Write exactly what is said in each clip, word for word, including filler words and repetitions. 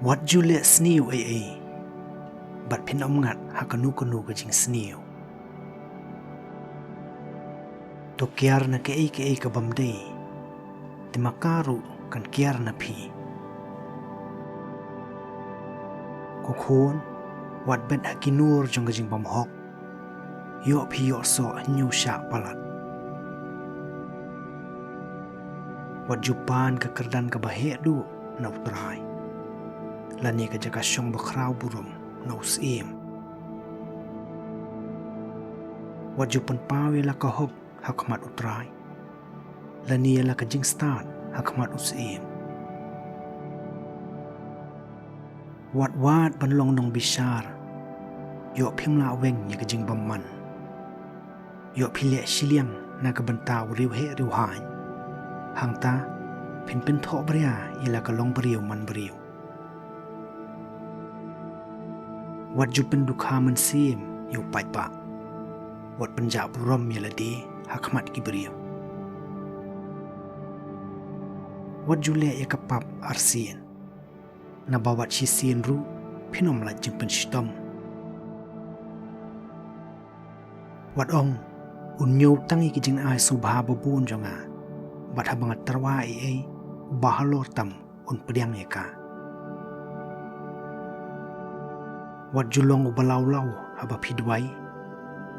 Wat ju leh sniew ei ei, bad phin ym ngat ha kano kano ka jingsniew. To kiar na kaei kaei ka bym dei, te ma ka ruh kan kiar na phi. Ko khun, wat bet ha ki nur jong ka jingbymhok, ïoh phi ïoh soh hynñiew shah palat. Wat ju pan ka kyrdan kaba heh duh na U Trai, lane ka jaka shong bakhraw burom na u syiem. Wat ju pynpaw ïa la ka hok ha khmat U Trai, lane ïa la ka jingstad ha khmat u syiem. Wat wad ban long nongbishar, ïoh phim lah weng ïa ka jingbymman. Ïoh phi leh shiliang na ka bynta u riewheh riewhaiñ, hangta phin pynthohbria ïa la ka longbriew manbriew. Wat ju pyndukha mynsiem ïa u paidbah, wat pynjah burom ïa lade ha khmat ki briew. Wat ju leh ïa ka pap arsien, naba wat shisien ruh phin ym lait jingpynshitom. Wat ong, un ñiew tang ïa ki jingai sngewbha babun jong nga, bad haba nga tyrwa ei ei, uba halor tam un pdiang ïa ka. Wat ju long uba lawlaw haba phi duwai,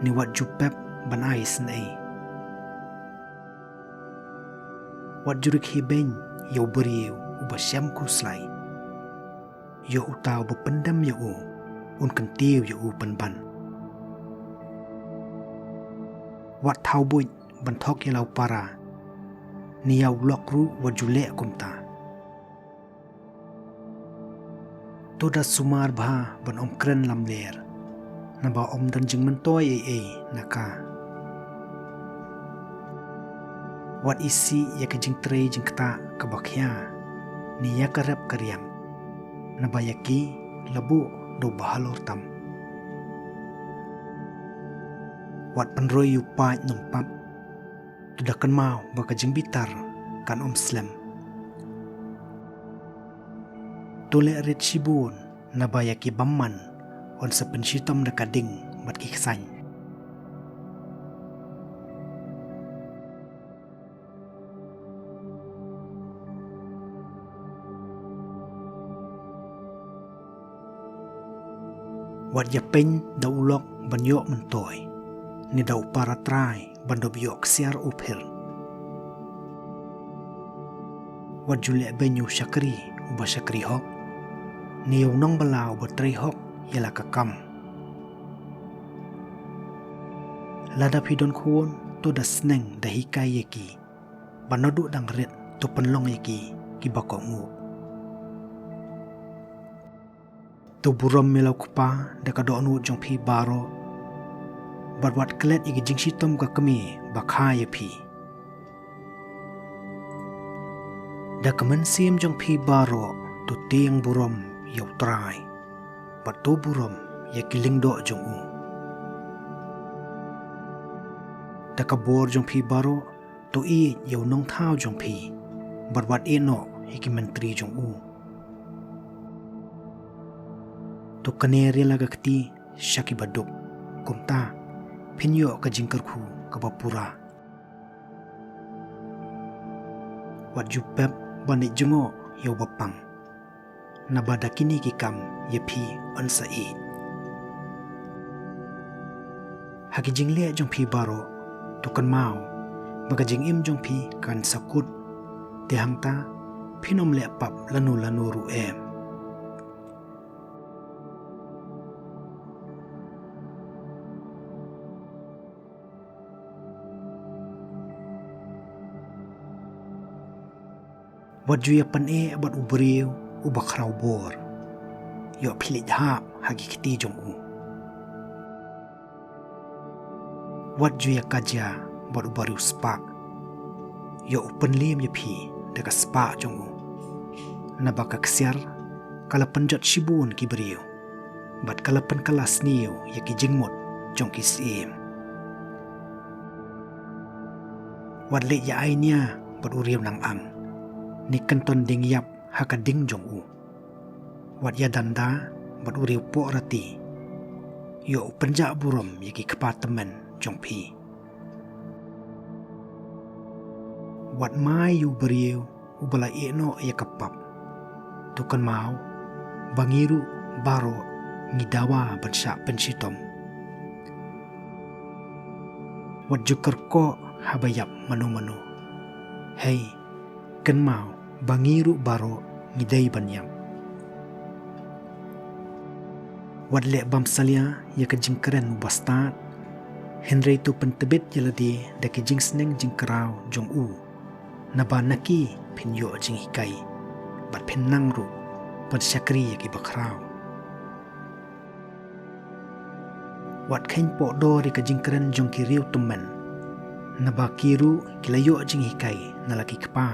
ne wat ju pep ban ai isynei. Wat ju rkhie beiñ ïa u briew uba shem khuslai, ïoh uta uba pyndem ïa u un kyntiew ïa u pynban. Wat thaw buit ban thok ïa la u para, ne ïa u lok ruh wat ju leh kumta. To da sumar bha ban ym kren lamler, naba ym don jingmyntoi ei ei na ka. Wat isih ïa ka jingtrei jingktah kaba khia, ne ïa ka rep ka riang, naba ïa ki la buh da uba halor tam. Wat pynroi ïa u paid nongpap, to da kynmaw ba ka jingbitar kan ym slem. To leh rit shibun, naba ïa ki bymman yn sa pynshitom da ka ding bad ki ksain. Wat ïapeiñ da u lok ban ïoh myntoi, ne da u para trai ban dup ïoh ksiar u phir. Wat ju leh beiñ ïa u shakri uba shakri hok, ne ïa u nongbylla uba trei hok ïa la ka kam. Lada phi don khun, to da sneng da hikai ïa ki, bad naduh dang rit to pynlong ïa ki kiba kohnguh. To burom ïa la u kpa da ka dohnud jong phi baroh, bad wat klet ïa ki jingshitom ka kmie ba kha ïa phi. Da ka mynsiem jong phi baroh to tieng burom ïa U Trai, bad to burom ïa ki lyngdoh jong u. Da ka bor jong phi baroh to ïeit ïa u nongthaw jong phi, bad wat ïehnoh ïa ki myntri jong u. To kner ïa la ka kti sha kiba duk, kumta phin ïoh ka jingkyrkhu kaba pura. Wat ju pep ban leit jngoh ïa uba pang, naba da kine ki kam ïa phi yn sa ïeit. Ha ki jingleh jong phi baroh to kynmaw ba ka jingim jong phi kan sa kut, te hangta phin ym leh pap lano lano ruh em. Wat ju ïapyneh bad u briew uba khraw bor, ïoh phi leit hap ha ki kti jong u. Wat ju ïakajia bad uba riewspah, ïoh u pynliem ïa phi da ka spah jong u. Naba ka ksiar ka la pynjot shibun ki briew, bad ka la pynkylla sniew ïa ki jingmut jong ki syiem. Wat leit ïa ai nia bad u riew nang am, ne kynton dieng ïap ha ka ding jong u. Wat ïadanda bad u riew pohrati, ïoh u pynjah burom ïa ki kpa tymmen jong phi. Wat mai ïa u briew uba la ïehnoh ïa ka pap. To kynmaw ba ngi ruh baroh ngi dawa ban shah pynshitom. Wat ju kyrkoh haba ïap mano mano. Hei, kynmaw ba ngi ruh baroh ngi dei ban ïap. Wat leh bam salia ïa ka jingkren u bastad, hynrei to pyntbit ïa lade da ki jingsneng jingkraw jong u. Naba na ki phin ïoh jinghikai, bad phin nang ruh ban shakri ïa ki bakhraw. Wat kheiñ pohdor ïa ka jingkren jong ki riew tymmen, naba ki ruh ki la ïoh jinghikai na la ki kpa.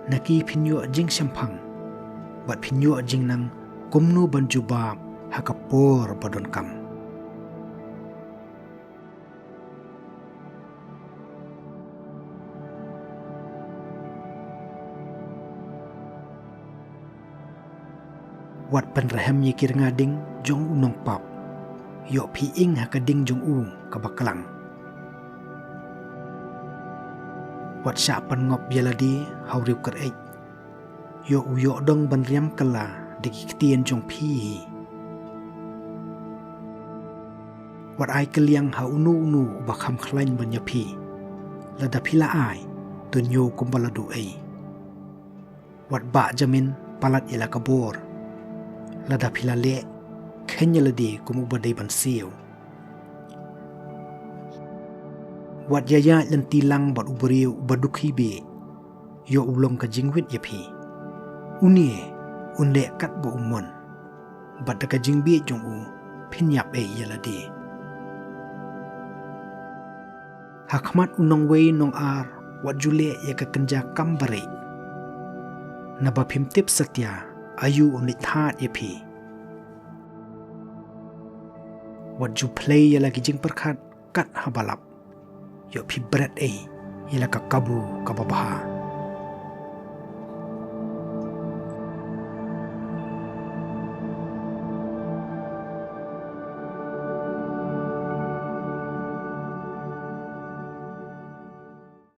Na ki phin ïoh jingshemphang, bad phin ïoh jingnang kumno ban jubab ha ka por ba donkam. Wat pynrhem ïa ki rnga ding jong u nongpap. Ïoh phi ing ha ka ding jong u kaba klang. Wat shah pynngop ïa lade ha u riew kyreit. Ïoh u ïoh dong ban riam kylla da ki ktien jong phi hi. Wat ai kylliang ha uno uno uba kham khlaiñ ban ïa phi. Lada phi la ai, to ñiew kumba la duh ei. Wat bah jamin palat ïa la ka bor. Lada phi la leh, kheiñ ïa lade kum uba dei ban siew. Wat ïa ïaid lynti lang bad u briew uba dukhi bieit. Ïoh u long ka jingwit ïa phi. Une un leh katba u mon, bad da ka jingbieit jong u phin ïap ei ïa lade. Ha khmat u nongwei nongar wat ju leh ïa ka kynja kam bareh. Naba phim tip satia aïu un leit thad ïa phi. Wat ju phlei ïa la ki jingpyrkhat kat haba lap. Ïoh phi bret ei ïa la ka kabu kaba bha.